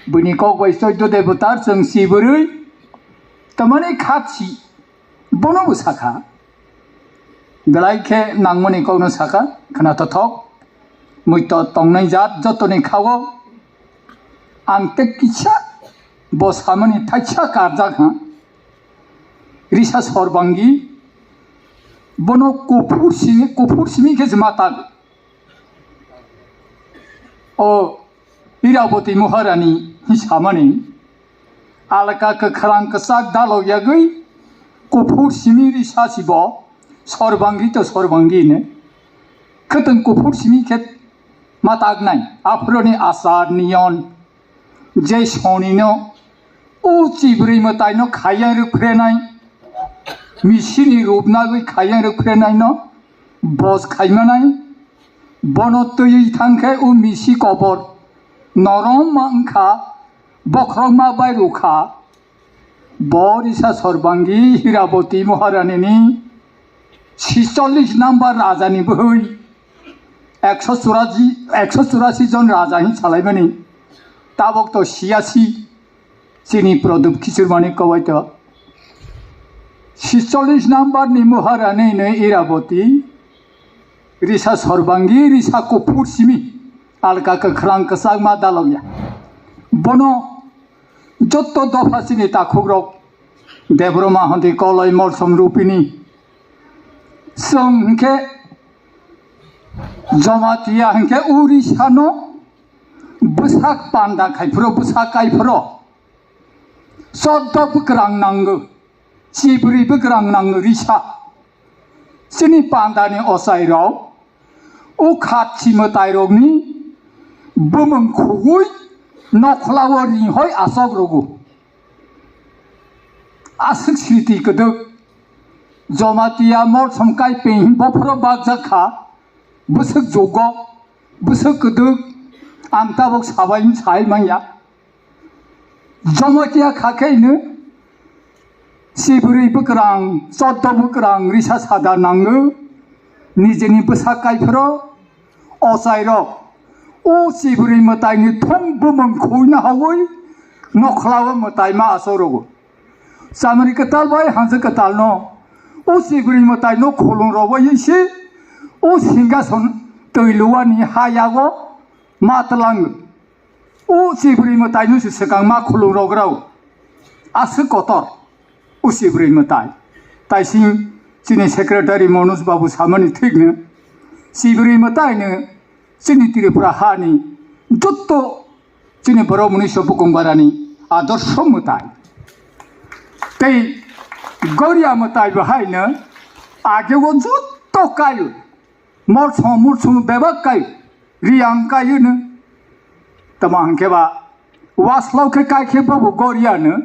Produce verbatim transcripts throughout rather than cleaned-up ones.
Buini kok bai choiddo debotar chwng chibrwi tamani khatsi bono bo sakha. Belai khe nangmani kokno sakha, khna tothok. Muito tongnai jat jotoni khao ang tei kisa bo samani thaisa karjak ha. Risa Sorbangi bono kuphur simi, kuphur simi khe jwma tak. O Iraboti Maharani hi samani alaka kwkhwrang kwchak dalok yagwi kuphur simi risa sibo Sorbangi to Sorbangi hino. Khwtwng kuphur simi khe mataknai aphuroni achar niyon je sonino o chibrwi mwtaino khayang rwphrenai, misini rupnagwi khayang rwphrenaino bos khaimanai. Bono twiwi thangkhe o misi kobor norom ma wngkha, bokhorokma bai rwkha. Bo Risa Sorbangi Hiraboti Maharanini sicholish number rajani bwhwi ekso churashi, ekso churashi jon raja hin salaimani. Tabok to siyasi chini Pradip Kichurmani kobaito sicholish number ni Maharani ni Iraboti Risa Sorbangi, Risa kuphur simi, alka kwkhwrang kwchakma dalokya. Bono jotto dopha chini takhukrok, Debroma hondi koloi molsom rupini. Chwng hinkhe Jamatia hinkhe o Risano bwsak panda khaiphuru, bwsak kaiphuru. Choddo bwkrang nango, chibrwi bwkrang nango Risa. Chini pandani ochairok, o khatsi mwtairokni bumung khugwi nokhlao ringhoi achok rwgo. Aswk sriti kwdwk, Jamatia molsom kaipeng bophoro bakjak kha, bwswk jugo, bwswk kwdwk, ang tabok sabai sai manya. Jamatia kha khe hino, chibrwi bwkrang, choddo bwkrang Risa sada nango, nijeni bwsak kaiphuru ochairok o chibrwi mwtaini thum bumung khuina hawi nokhlao mwtaima achorogo. Chamari kwtal bai hanjwk kwtalno o chibrwi mwtaino khulum robaui se o singhason twi luani hayago ma twlango. O chibrwi mwtaino se swkang ma khulum rograo. Aswk kotor o chibrwi mwtai. Taising chini secretary Manoj Babu samani thikno chibrwi mwtaino chini Tripura hani jotto chini borok mwnwi sobo kongbarani adorsho mwtai. Tei goria mwtai bo haino ageo jotto kaio. Molsom mulsum bebak kai, riyang kai hwno. Tamo hwnkhe ba, waslao khe kai khe bobo goriya hwno,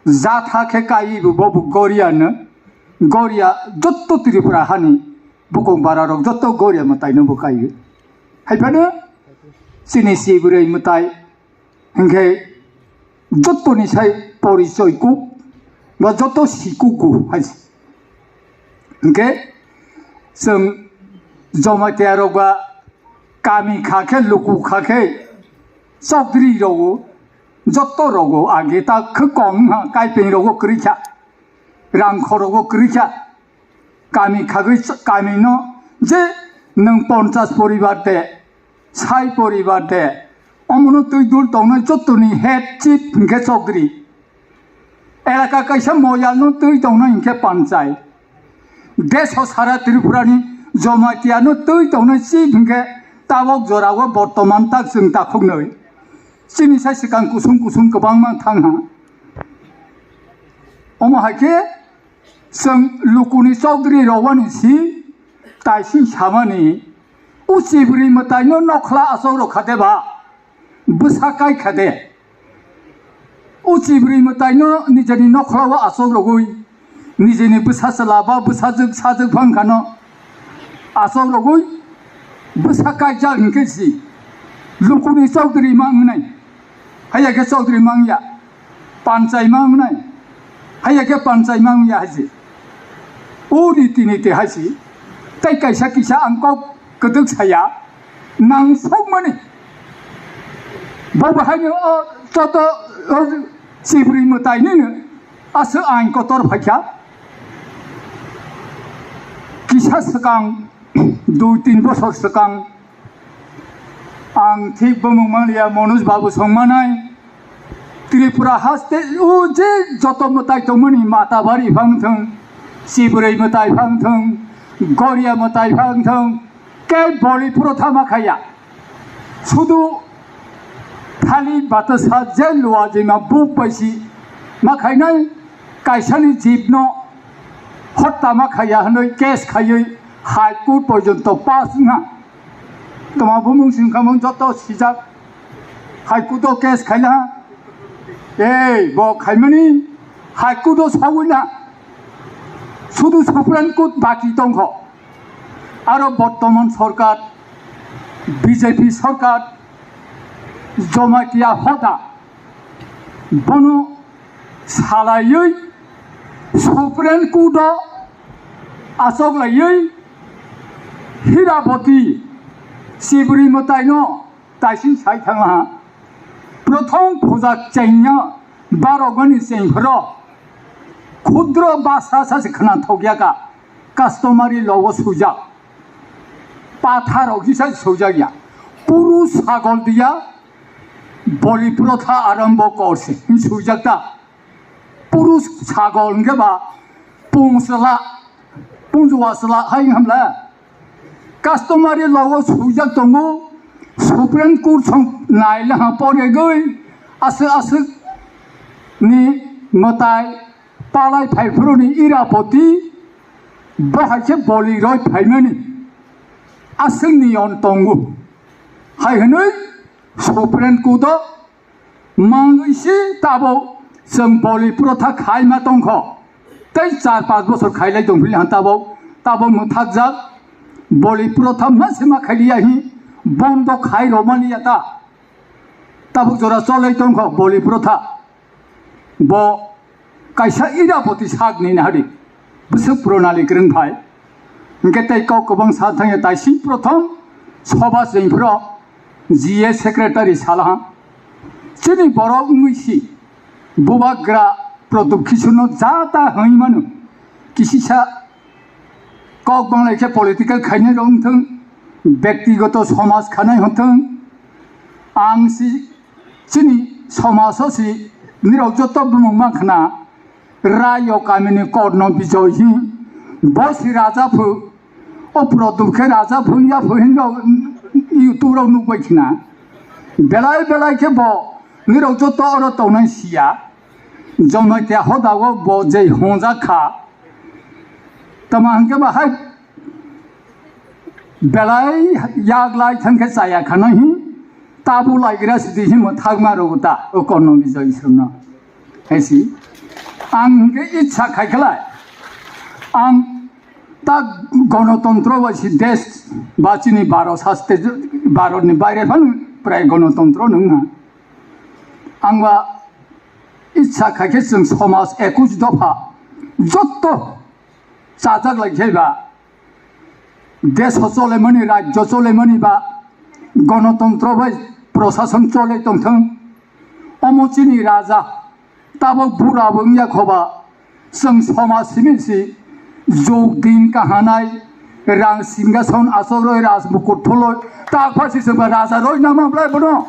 jatha khe kai bo bobo goriya hwno, goriya jotto Tripura hani bukung bara rok jotto goriya mwtaino bo kai. Haiphano chini chibrwi mwtai Hinkhe jottoni sai porichoi kuk ba jotto si kuk gu hai se. Hinkhe chwng Jamatia rok ba kami kha khe, luku kha khe, chokdri rogo, jotto rogo age ta khwkong wngkha, kaipeng rogo kwrwi kha, rang khorogo kwrwi kha. Kami khagwi ch-, kami no je nwng ponchas poribar de, sai poribar de, omono twi dul tongnai jottoni head chief hinkhe chokdri. Elaka kaisa moyal no twi tongnai hinkhe panchai. Deso sara Tripura ni Jamatia no twi tongnai chief hinkhe tabok jora o bortoman tak chwng takhuk nwi. Chini sai swkang kusung kusung kwbangma thang ha. Omo hai khe Chwng lukuni chokdri rowani si taising samani, o chibrwi mwtaino nokhla asok rokha de ba? Bwsa kai kha de? O chibrwi mwtaino nijeni nokhla o asok rogwi, nijeni bwsa chwla ba bwsajwk sajwk phang khano asok rogwi bwsa kaijak hinkhe si lukuni chokdri ma wngnai. Haiya khe chokdri ma wngya, panchai ma wngnai. Haiya khe panchai ma wngya hai se. O riti niti hai se. Tei kaisa kisa ang kok kwdwk saya, nang sokmani. Bo bo haino o Joto, o, Sibri mwtai nini aswk ain kotor phaikha. Kisa swkang, dui tin bosor swkang, ang thik bumung manliya, Manoj Babu songmanai. Tripura haste o je joto mwtai tongmani Matabari phang thung, Sibri mwtai phang thung, Goria mwtai phang thung, kei boli protha ma khaiya. Sudu thali batasa je luajima buk paisi ma khainai, kaisani jibno hotta ma khaiya hwnwi case khaiwi High Court porjonto pass wngha. Toma bumung singkhamung joto sijak High Court o case khaila. Ei, bo khaimani High Court o sawi na. Sudu Supreme Court baki tongkho. Aro bortoman sorkar, B J P sorkar, Jamatia hoda, bono salaiwi Supreme Court o achoklaiwi Hiraboti Sibri mwtaino taising sai thanglaha. Prothom puja chengya barogani chengphoro khudro basa sa se khna thokya ka. Customary law o sujak. Patharok hisa sujak ya. Puru sagol diya boli protha arambo korse hin sujak ta. Puru sagol hingke ba pungsla, pungswa sla hai hamla. Customary law o sujak tongo. Supreme Court song naila ha pore goi aswk aswk ni mwtai palai phaiphuru ni Hiraboti bo hai khe boli roi phaimani aswk niyon tongo hai hwnwi Supreme Court o mangwi si tabok chwng boli protha khaima tongkho tei char panch bosor khailai tongphili han tabok tabok mwthakjak boli protha ma se ma khailiya hi bondo khai romani ya ta tabok jora cholai tongkho boli protha. Bo kaisa Hiraboti sak ni nahadi bwswk Pranali kwrwng phai. Hingke tei kok kwbang sa thangya taising prothom soba chengphro G A secretary salaha. Chini borok wngwi si bubagra Pradyot Kishore no jata hwnwi mano. Kisisa kok banglai khe political khainai rok wngthung, bektigoto somaj khanai hwnthung, ang si chini somajo si nirok joto bumung mankha na, Rayo kamini Korno Bijoy hi, bo si raja phu, o Pradyot khe raja phu ya phu hin rok YouTube rok nukbai khna. Belai belai khe bo nirok joto oro tongnai siya. Jamatia hoda o bo jei hongjak kha. Tama hingke ba hai belai yak lai thangkhe chaya khana hi tabu laigira sidi hi mwthakma rwgo ta o Korno Bijoy Iswrwngno. Hai si ang hingke itsa khaikhlai ang ta gonotontro ba si desh ba chini Bharat saste Bharatni baire phano prai gonotontro nungha. Ang ba itsa khaikhe chwng somaj ekush dopha jotto chajak lai khe ba, desh o cholemani, rajyo cholemani ba, gonotontro bai prosason chole tongthwng. Omo chini raja, tabok bura bo wngya kho ba, chwng somaj simi si jog din kahanai, rang singason asoroi, raj mukut thuloi, tak phasi chwng ba raja roi nama blai bono.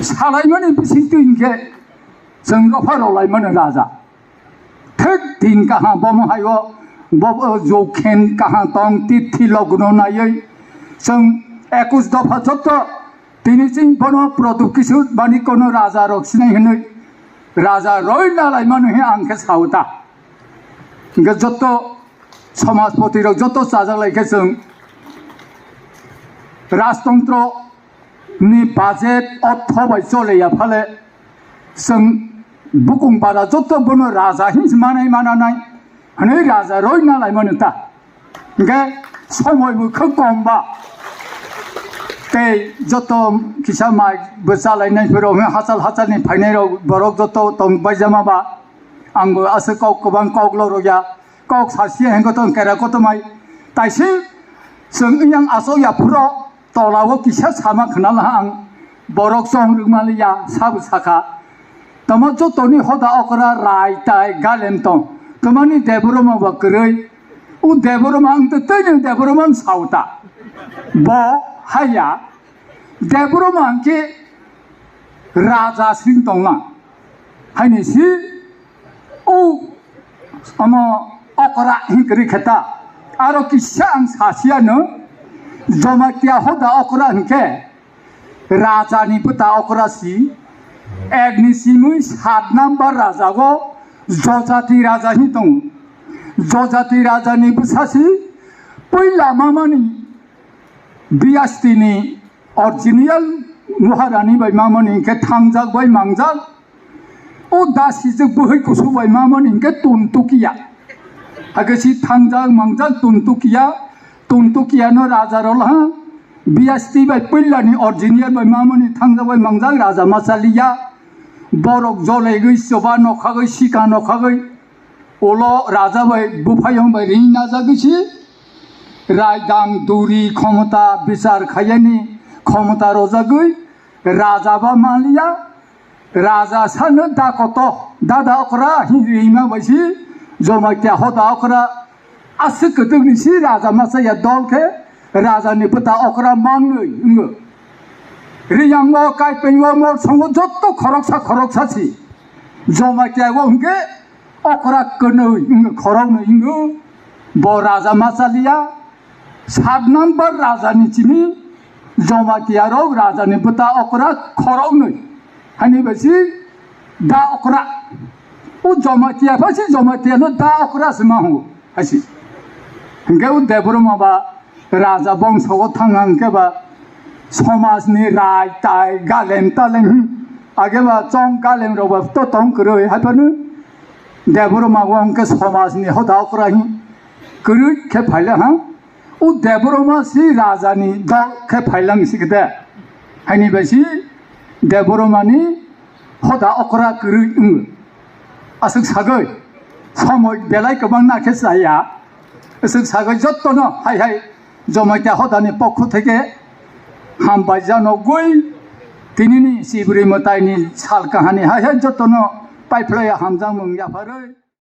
Salaimani bising twi hinkhe chwng dopha rolaimani raja. Thik din kaham bomo hai o, bo, bo jokhen kaham tong tithi logno naiwi chwng ekush dopha jotto tini chwng bono Pradyot Kishore bani kono raja rok sinai hinwi raja roi nalai mano he ang khe sauta. Hingke jotto somajpoti rok jotto chajak lai khe chwng rajtontro ni budget ortho bai chole ya phale chwng bukung para jotto bono raja hinwi manai mananai hwnwi raja roi nalai mano ta. Hingke somoi bo khub kom ba tei jotto kisa mai bo chalainai phiro hwnwi hachal hachal ni phainai rok borok jotto tong baijama ba ang bo aswk kok kwbang kok lorok ya. Kok sasia hingke tong kera kotomai taisi chwng yang asok ya phuro tola o kisa sama khna laha ang Borok chong rwkmaliya, sabo sakha. Tamo jotoni hoda okra rai tai galem tong. Tamani Debbarma ba kwrwi. O Debbarma ang tei tei nang Debbarma ang sauta. Bo haya. Debbarma ang khe raja sing tonglang. Haini si o omo okra hin kwrwi khe ta. Aro kisa ang sasiyano Jamatia hoda okra hinkhe Rajani bwta okra si, ekni simui sat number rajago Jojati raja hin tongo. Jojati rajani bwsa si puila mamani Biyastini original Maharani bai mamani hinkhe thangjak bai mangjak. O dasijwk bwhwi kusu bai mamani hinkhe Tuntukiya. Hakhe si thangjak mangjak Tuntukiya, Tuntukiya no raja rwlaha, Biyasti bai puilani original bai mamani thangjak bai mangjak raja machaliya. Borok jolegwi choba nokhagwi sika nokhagwi ulo raja bai buphaiyung bai ring najagwi si raidang duri khomota bichar khaiyani khomota rojagwi raja ba manliya. Raja sano da koto, da da okra hin rima bai si Jamatia hoda okra aswk kwtwkni si raja machaya dol khe rajani bwta okra mangnwi wngo. Riyango, Kaipengwo, Molsongo jotto khoroksa khoroksa si. Jamatia o hwnkhe okra kwnwi wngo, khoroknwi wngo. Bo raja machaliya. Sat number rajani chini Jamatia rok rajani bwta okra khoroknwi. Hani bai si da okra. O Jamatia pha si Jamatia no da okra se ma hu. Hai si. Hingke o Debbarma ba raja bongso o thang hang khe ba somaj ni rai tai galem talem hi. Age ba chong galem rok ba to tong kwrwi hai phano Debbarma o hingke somaj ni hoda okra hi. Kwrwi khe phaila ha. O Debbarma si rajani dol khe phailang si khe de. Haini bai si Debbarmani hoda okra kwrwi wngo. Aswk sagwi somoi belai kwbang na khe chaya. Aswk sagwi jottono hai hai Jamatia hodani pokho theke hambai janogwi tinini chibri mwtaini sal kahani hai hai jottono paiphlaiya hamjakmung yapharwi.